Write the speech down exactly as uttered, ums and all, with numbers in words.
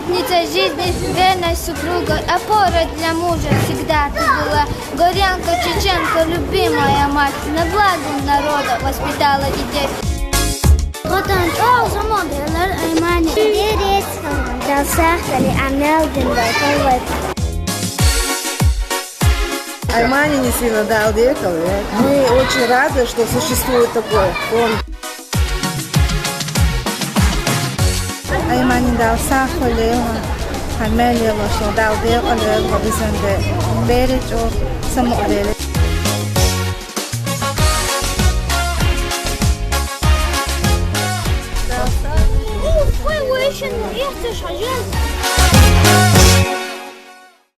Ница жизни, верной супругой, опорой для мужа всегда ты была. Горянка, чеченка, любимая мать, на благо народа воспитала детей. Хотан тоже модерлер Аймани. Интересно, да сахали, а мелдин вайкал вайкал. Аймани не сильно дал декал, э. Мы очень рады, что существует такой фонд. Аймани дал сахали, хамели лошо дал декал, э, бизанде беречо само дели. Ой, ой, ещё не ехте, шажен.